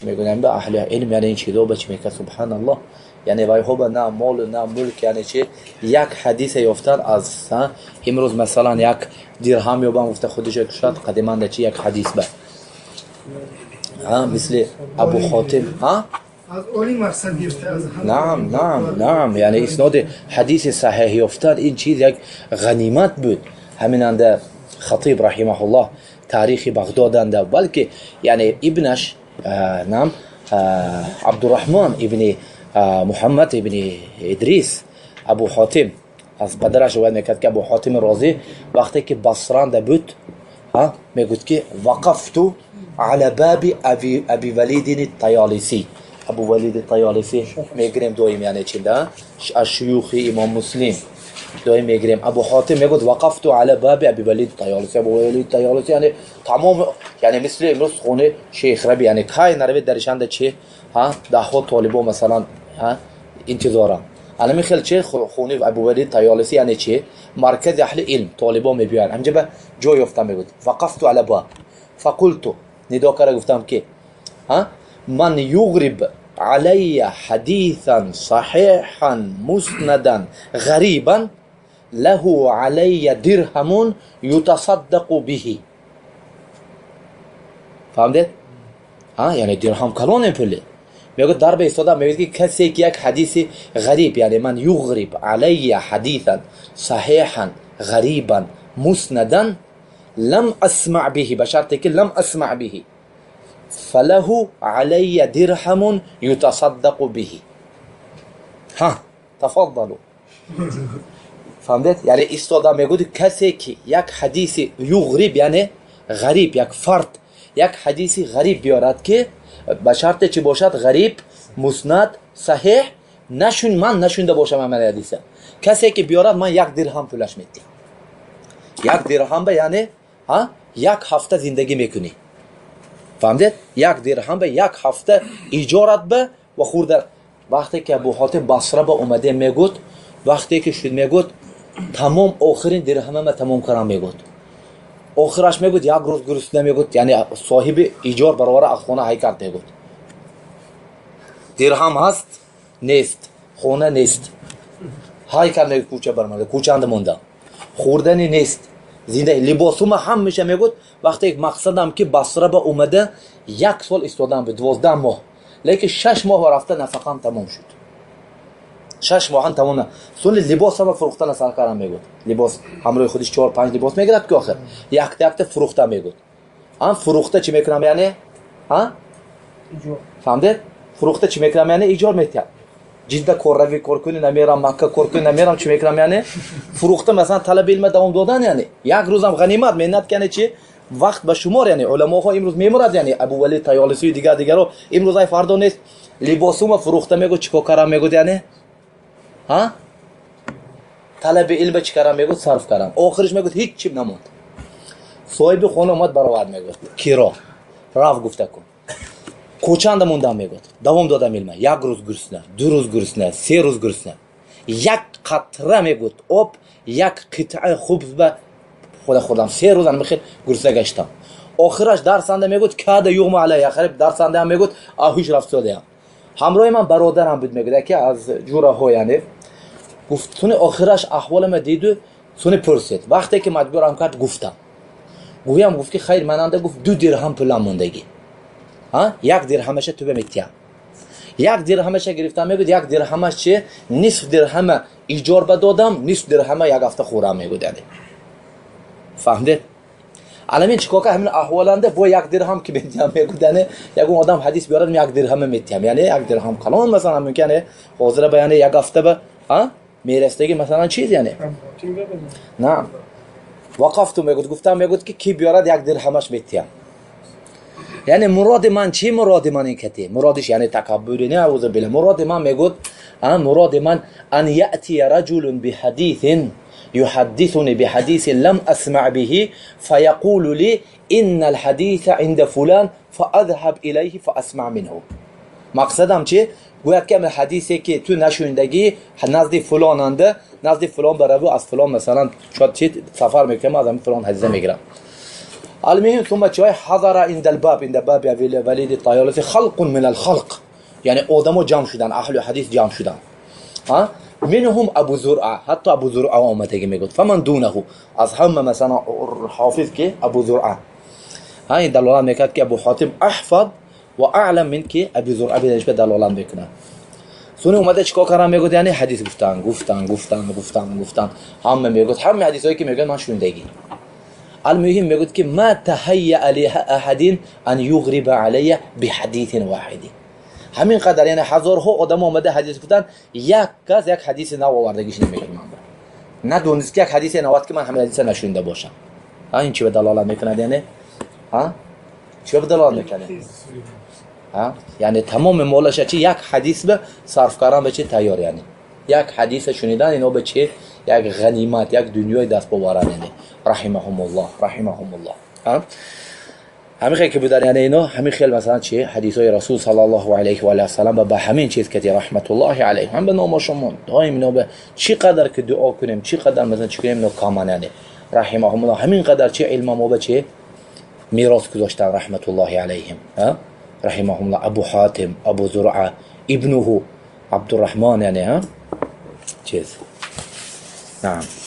Мегӯям ба аҳли илм, яъне ин чизо ба чӣ мекард? Субҳаналлоҳ. Яъне вайҳо ба на молу на мулк, яъне чи як ҳадисе ёфтан аз имрӯз масалан як дирҳам ёбам гуфта худиша кушад, қадиманда чи як ҳадис ба мисли Абу Хотим. Аз оли мақсад гирифта аз Наам, наам, наам, яъне исноди ҳадиси саҳеҳ ёфтан ин чиз як ғанимат буд. Ҳаминанда Хатиб раҳимаҳуллоҳ таърихи Бағдоданда, балки яъне ибнаш нам Абдурраҳмон ибни Муҳаммад ибни Идрис Абу Ҳотим аз падараш ривоят мекард, ки Абу Ҳотими Розӣ вақте ки Басранда буд, мегӯд ки вақафту ала баби Аби Валидини Таялисӣ. Абу Валиди Таялисӣ мегирем доим, яъне чи да аз шуюхи Имом Муслим доим мегирем. Абу Ҳотим мегӯд вақафту ала баби Аби Валиди Таялисӣ. Абу Валиди Таялисӣ яъне тамом, яъне мисли имрӯз хонаи Шейх Раби, яъне кай наравед даришанда чи даҳҳо толибо масалан интизорам. Алами хел чи хонаи Абу Валид Таялисӣ, яъне чи маркази аҳли илм толибо мебиёянд. Ҳамҷа ба ҷой ёфтам, мегӯд вақафту ала баб фақулту, нидо карда гуфтам ки ман юғриб алайя ҳадисан саҳиҳан муснадан ғарибан лаҳу алайя дирҳамун ютасаддақу биҳи. Фаҳмдед? Яъне дирҳам калоне пуле. Мегӯяд дар ба истода, мегӯяд ки касе ки як ҳадиси ғариб, яъне ман юғриб алайя ҳадисан саҳиҳан ғарибан муснадан лам асмаъ биҳи, ба шарте ки лам асмаъ биҳи, фалаҳу алайя дирҳамун ютасаддақу биҳи. Ҳа, тафаддалу. Фаҳмдед? Яъне истода мегӯяд касе ки як ҳадиси юғриб, яъне ғариб, як фард як ҳадиси ғариб биёрад, ки ба шарте чӣ бошад? Ғариб, муснад, саҳеҳ, нашун ман нашунда бошам амали ҳадиса. Касе ки биёрад, ман як дирҳам пулаш медиҳам. Як дирҳам ба яъне як ҳафта зиндагӣ мекунӣ. Фаҳмдед? Як дирҳам ба як ҳафта иҷорат ба ва хӯрда. Вақте ки Абу Ҳотим Басра ба омаде мегӯд, вақте ки шуд мегӯд, тамом охирин дирҳамама тамом кардам мегӯд. Охираш мегӯд як рӯз гурусна мегӯд, яъне соҳиби иҷор баровара аз хона ҳай кард мегӯд. Дирҳам ҳаст? Нест. Хона нест. Ҳай кард мегӯд, кӯча бармада, кӯчанда мондам. Хӯрдани нест. Зинда либосума ҳамеша мегӯд, вақте мақсадам ки Басра ба омада як сол истодам буд, 12 моҳ. Лекин 6 моҳ рафта нафақам тамом шуд. 6 моҳан тамом. Соли либосама фурӯхтана сар кардам мегӯд. Либос ҳамроҳи худиш 4-5 либос мегирад ки охир. Якта якта фурӯхта мегӯд. Ҳам фурӯхта чӣ мекунам яъне? Фаҳмдед? Фурӯхта чӣ мекунам яъне? Иҷор метиҳам. Ҷидда коррави коркунӣ намерам, Макка коркунӣ намерам, чӣ мекунам яъне? Фурӯхта масалан талаби илма давом додан яъне. Як рӯзам ғанимат, меҳнат яъне чӣ? Вақт ба шумор яъне уламоҳо имрӯз мемурад яъне Абу Валид Таялисию дигар дигаро имрӯз ай фардо нест. Либосума фурӯхта мегӯд, чӣ кор карам мегӯд яъне? Талаби илма чӣ карам мегӯд, сарф карам. Охириш мегӯд ҳеҷ чим намонд. Соҳиби хона омад баровард мегӯд. Киро рав гуфта кун. Кӯчанда мондам мегӯд. Давом додам илма. Як рӯз гурусна, ду рӯз гурусна, се рӯз гурусна. Як қатра мегӯд об, як қитъаи хубз ба худа хӯрдам. Се рӯз ан бихел гурусна гаштам. Охираш дарсанда мегӯд када юғма алайя. Хариб дарсанда ҳам мегӯд аҳуш рафтодаям. Ҳамроҳи ман бародарам буд мегӯд, яке аз ҷураҳо яъне. Гуфт суни охираш аҳволама диду суни пурсид. Вақте ки маҷбурам кард гуфтам. Гӯям гуфт ки хайр мананда гуфт 2 дирҳам пулам мондагӣ. Як дирҳамаша туба метиҳам. Як дирҳамаша гирифтам мегӯд, як дирҳамаш чи? Нисф дирҳама иҷор ба додам, нисф дирҳама як ҳафта хӯрам мегӯд яъне. Фаҳмдед? Аламин чӣ кор кард? Ҳамин аҳволанда бо як дирҳам ки метиҳам мегӯд, яъне ягон одам ҳадис биёрад, як дирҳама метиҳам. Яъне як дирҳам калон масалан мумкин, яъне ҳозира ба яъне як ҳафта ба мерасидагӣ масалан чиз яъне. На. Вақафту мегӯд, гуфтам мегӯд ки ки биёрад як дирҳамаш метиҳам. Яъне муроди ман чӣ? Муроди ман ин кати. Муродиш яъне такаббури не, аузу билла. Муроди ман мегӯд, муроди ман ан яътия раҷулун биҳадисин юҳаддисуни биҳадисин лам асмаъ биҳи фаяқулу ли инна алҳадиса инда фулан фаазҳаб илайҳи фаасмаъ минҳу. Мақсадам чӣ? Гӯяд ки ҳадисе ки ту нашундагӣ назди фулонанда, назди фулон бараву аз фулон масалан чӣ сафар мекунам, аз ҳамин фулон ҳадиса мегирам. المهم ثم چای حضر عند الباب، عند باب ولید الطیالسی خلق من الخلق، یعنی آدمو جمع شدن، اهل حدیث جمع شدن. ها منهم ابو زرعه، حتی ابو زرعه آمده میگفت فمن دونه، از همه مثلا حافظ که ابو زرعه. ها این دلالت میکرد که ابو حاتم احفظ و اعلم من که ابو زرعه بدش به دلالت میکنه. سونه اومده چیکار کردن میگفت؟ یعنی حدیث گفتن گفتن گفتن گفتن گفتن، همه میگفت همه حدیثایی که میگن من شنیدگی. المهم میگفت که ما تهیأ لأحد ان یغرب علی بحدیث واحد. همین قدر، یعنی هزارها آدم آمده حدیث گفتن، یک کس یک حدیث نو آوردگیش نمیگه. من ندونست که یک حدیث نو که من همین حدیث نشنیده باشم. ها این چی به دلالت میکند؟ یعنی ها چی به دلالت میکنه؟ ها یعنی تمام مالش چی یک حدیث به صرف کردن به چی تیار، یعنی یک حدیث شنیدن اینا به چی یک غنیمت، یک دنیای دست ببرن. یعنی رحمهم الله، رحمهم الله. ها همین خیلی که بودن، یعنی اینا همین خیلی مثلا چی حدیث های رسول صلی الله علیه و آله و سلم به همین چیز که رحمت الله علیه هم به نام شما دائم اینا به چی قدر که دعا کنیم، چی قدر مثلا چی کنیم، اینا کامن. یعنی رحمهم الله همین قدر چی علم ما به چی میراث گذاشتن رحمت الله علیهم. ها رحمهم الله ابو حاتم، ابو زرعه، ابنه عبدالرحمن، یعنی ها چیز. نعم.